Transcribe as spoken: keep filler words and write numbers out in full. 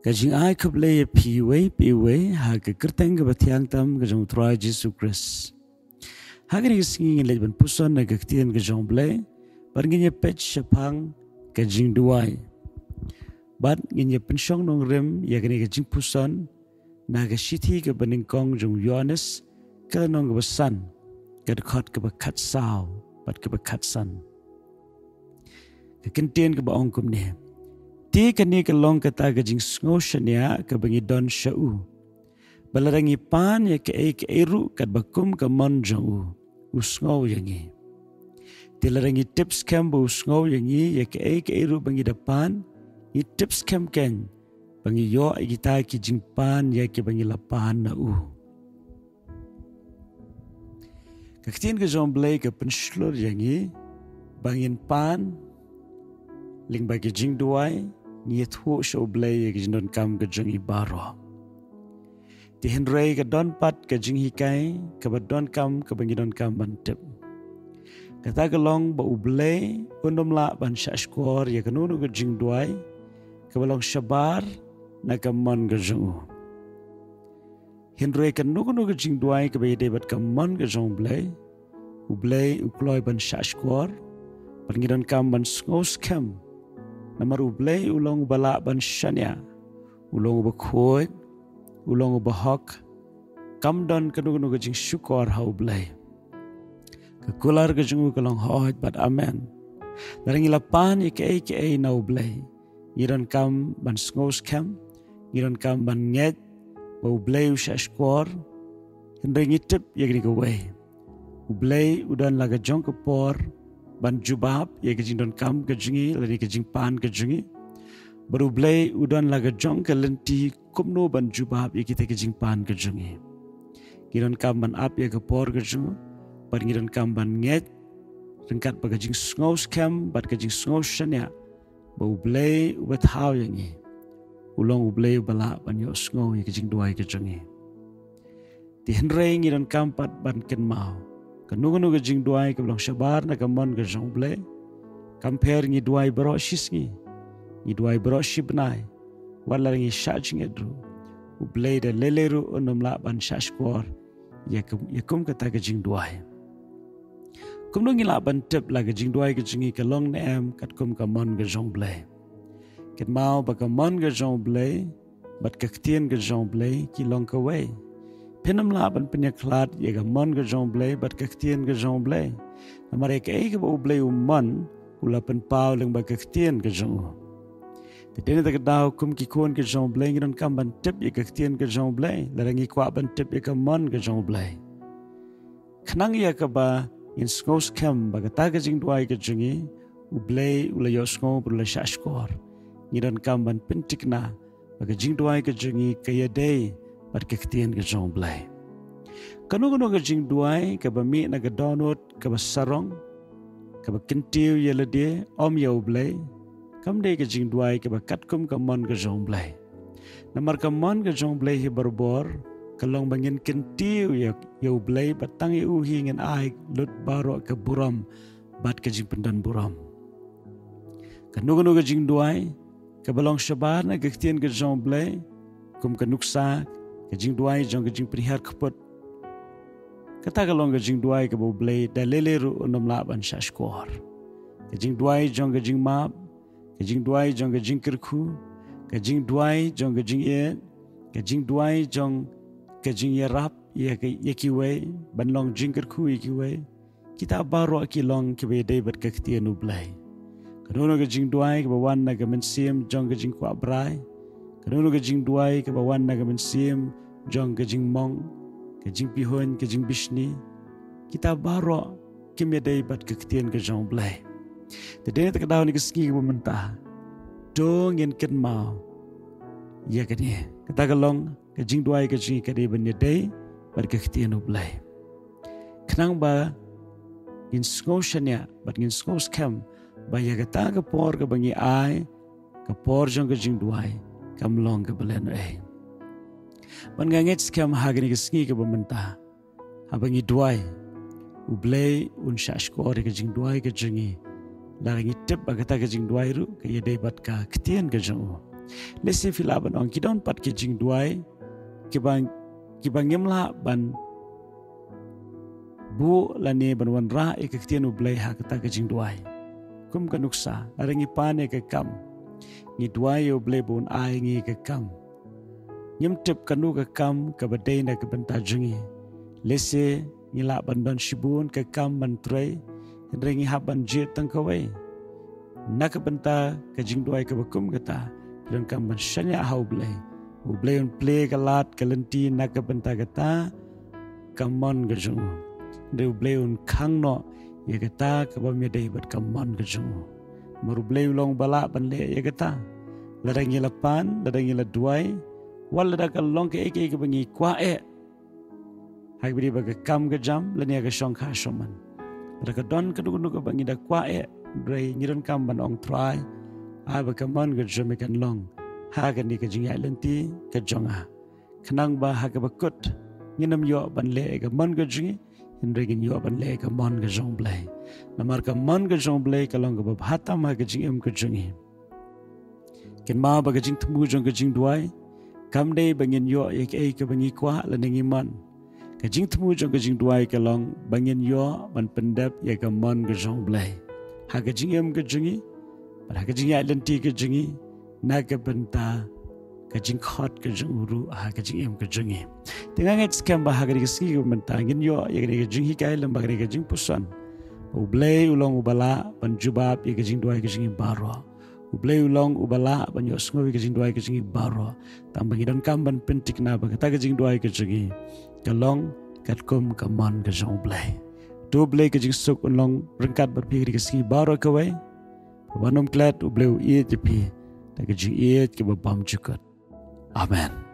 Ka jingai khublei ïa phi iwei pa iwei ha ka kyrteng kaba thiang tam ka jong u Trai Jisu Khrist. Ha kane ka sngi ngin leit ban puson na ka ktien ka jong u Blei, bad ngin ïa peit shaphang ka jingduwai. Bad ngin ïa pynshong nongrim ïa kane ka jingpuson na ka shithi kaba nyngkong jong u Ïoannis, ka lynnong kaba san, ka dkhot kaba khatsaw bad kaba khatsan. Ka kyntien kaba ong kumne: Te kane ka long kata ka jingsngew shaniah kaba ngi don sha u, ba lada ngi pan ïa kaei kaei ruh katba kum ka mon jong u, u sngew ïa ngi. Te lada ngi tip skhem ba u sngew ïa ngi ïa kaei kaei ruh ba ngi da pan, ngi tip skhem keiñ ba ngi ïoh ïa kita ki jingpan ïa kiba ngi la pan na u. Ka ktien ka jong u Blei ka pynshlur ïa ngi ba ngin pan lyngba ki jingduwai, ngi ïathuh sha u Blei ïa ki jingdonkam ka jong ngi baroh. Te hynrei ka don pat ka jinghikai kaba donkam kaba ngi donkam ban tip. Kata ka long ba u Blei un ym lah ban shahshkor ïa kano kano ka jingduwai kaba long shabar na ka mon ka jong u. Hynrei kano kano ka jingduwai kaba ïadei bad ka mon ka jong u Blei, u Blei u kloi ban shahshkor, bad ngi donkam ban sngew skhem. Namar u Blei u long uba lah ban shaniah, u long uba khuid, u long uba hok. Kam don kano kano ka jingshukor ha u Blei. Ka kular ka jong u ka long hooid bad amen. Lada ngi la pan ïa kaei kaei na u Blei, ngi donkam ban sngew skhem, ngi donkam ban ngeit ba u Blei u shahshkor. Hynrei ngi tip ïa kane kawei: u Blei u don la ka jong ka por ban jubab ïa ka jingdonkam ka jong ngi lane ka jingpan ka jong ngi. Bad u Blei u don la ka jong ka lynti kumno ban jubab ïa kita ki jingpan ka jong ngi. Ngi donkam ban ap ïa ka por ka jong u, bad ngi donkam ban ngeit ryngkat bad ka jingsngew skhem bad ka jingsngew shaniah ba u Blei uba thaw ïa ngi u long u Blei uba lah ban ïohsngew ïa ka jingduwai ka jong ngi. Te hynrei ngi donkam pat ban kynmaw, kano kano ka jingduwai kaba long shabar na ka mon ka jong u Blei, kam pher ngi duwai baroh shi sngi, ngi duwai baroh shi bnai, wat la ngi shah jingit ruh, u Blei da lei lei ruh un ym lah ban shahshkor ïa kum, ïa kum kata ka jingduwai. Kumno ngi lah ban tip la ka jingduwai ka jong ngi ka long ne em katkum ka mon ka jong u Blei? Kynmaw ba ka mon ka jong u Blei bad ka ktien ka jong u Blei ki long kawei. Phin ym lah ban pynïakhlad ïa ka mon ka jong u Blei bad ka ktien ka jong u Blei. Namar ïa kaei kaba u Blei u mon u la pynpaw lyngba ka ktien ka jong u. Te dei na kata ka daw kum ki khun ka jong u Blei ngi donkam ban tip ïa ka ktien ka jong u Blei lada ngi kwah ban tip ïa ka mon ka jong u Blei. Khnang ïa kaba ngin sngew skhem ba kata ka jingduwai ka jong ngi u Blei u la ïohsngew bad u la shahshkor, ngi donkam ban pynthikna ba ka jingduwai ka jong ngi ka ïadei bad ka ktien ka jong u Blei. Kano kano ka jingduwai kaba mih na ka dohnud kaba sarong, kaba kyntiew ïa lade, ym ïa u Blei, kam dei ka jingduwai kaba katkum ka mon ka jong u Blei. Namar ka mon ka jong u Blei hi barabor ka long ba ngin kyntiew ïa, ïa u Blei bad tang ïa u hi ngin ai lut baroh ka burom bad ka jingpyndon burom. Kano kano ka jingduwai kaba long shabar na ka ktien ka jong u Blei, kum ka nuksa, ka jingduwai jong ka jingpynhiar kput, kata ka long ka jingduwai kaba u Blei da lei lei ruh un ym lah ban shahshkor. Ka jingduwai jong ka jingmap, ka jingduwai jong ka jingkyrkhu, ka jingduwai jong ka jingïeit, ka jingduwai jong ka jingïarap ïa ka, ïa kiwei, ban long jingkyrkhu ïa kiwei. Kita baroh ki long kiba ïadei bad ka ktien u Blei. Kano kano ka jingduwai kaba wan na ka mynsiem jong ka jingkwah brai, kano kano ka jingduwai kaba wan na ka mynsiem jong ka jingmong, ka jingpihuiñ, ka jingbishni, kita baroh kim ïadei bad ka ktien ka jong u Blei. Te dei na kata ka daw ha kane ka sngi kaba mynta, to ngin kynmaw ïa kane. Kata ka long ka jingduwai ka jong ngi ka dei ban ïadei bad ka ktien u Blei. Khnang ba ngin sngew shaniah bad ngin sngew skhem ba ïa kata ka por kaba ngi ai, ka por jong ka jingduwai, kam long kaba lehnohei. Bad nga ngeit skhem ha kane ka sngi kaba mynta, haba ngi duwai, u Blei un shahshkor ïa ka jingduwai ka jong ngi lada ngi tip ba kata ka jingduwai ruh ka ïadei bad ka ktien ka jong u. Lehse phi lah ban ong ki don pat ki jingduwai kiba, kiba ngim lah ban buh lane ban wanrah ïa ka ktien U Blei ha kata ka jingduwai. Kum ka nuksa, lada ngi pan ïa ka kam, ngi duwai ïa U Blei ba un ai ngi ka kam. Ngim tip kano ka kam kaba dei na ka bynta jong ngi. Lehse ngi lah ban don shibun ka kam ban trei, hynrei ngi hap ban jied tang kawei. Na ka bynta ka jingduwai kaba kum kata, phi donkam ban shaniah ha U Blei. U Blei un plie ka lad ka lynti na ka bynta kata ka mon ka jong u. Hynrei U Blei un khang noh ïa kata kaba ym ïadei bad ka mon ka jong u. Namar U Blei u long uba lah ban leh ïa kata. Lada ngi la pan, lada ngi la duwai, wat lada ka long kaei kaei kaba ngi kwah eh ha kaba ïadei bad ka kam ka jam lane ha ka shongkha shongman. Lada ka don kano kano kaba ngi da kwah eh, hynrei ngi donkam ban ong, Trai, ai ba ka mon ka jong me kan long ha kane ka jingïaid lynti ka jong nga. Khnang ba ha kaba kut ngin ym ïoh ban leh ïa ka mon ka jong ngi, hynrei ngin ïoh ban leh ïa ka mon ka jong U Blei. Namar ka mon ka jong U Blei ka long kaba bha tam ha ka jingim ka jong ngi. Kynmaw ba ka jingthmu jong ka jingduwai kam dei ba ngin ïoh ïa kaei kaba ngi kwah lane ngi mon. Ka jingthmu jong ka jingduwai ka long ba ngin ïoh ban pyndep ïa ka mon ka jong U Blei ha ka jingim ka jong ngi, bad ha ka jingïaid lynti ka jong ngi, na ka bynta ka jingkhot ka jong u ruh ha ka jingim ka jong ngi. Te nga ngeit skhem ba ha kane ka sngi kaba mynta ngin ïoh ïa kane ka jinghikai lem bad kane ka jingpuson. U Blei u long uba lah ban jubab ïa ka jingduwai ka jong ngi baroh. U Blei u long uba lah ban ïohsngew ïa ka jingduwai ka jong ngi baroh. Tang ba ngi donkam ban pynthikna ba kata ka jingduwai ka jong ngi ka long katkum ka mon ka jong U Blei. To U Blei ka jingsuk un long ryngkat bad phi ha kane ka sngi baroh kawei. Ba wan ym klet, U Blei u ïeit ïa phi da ka jingïeit kaba bymjukut. Amen.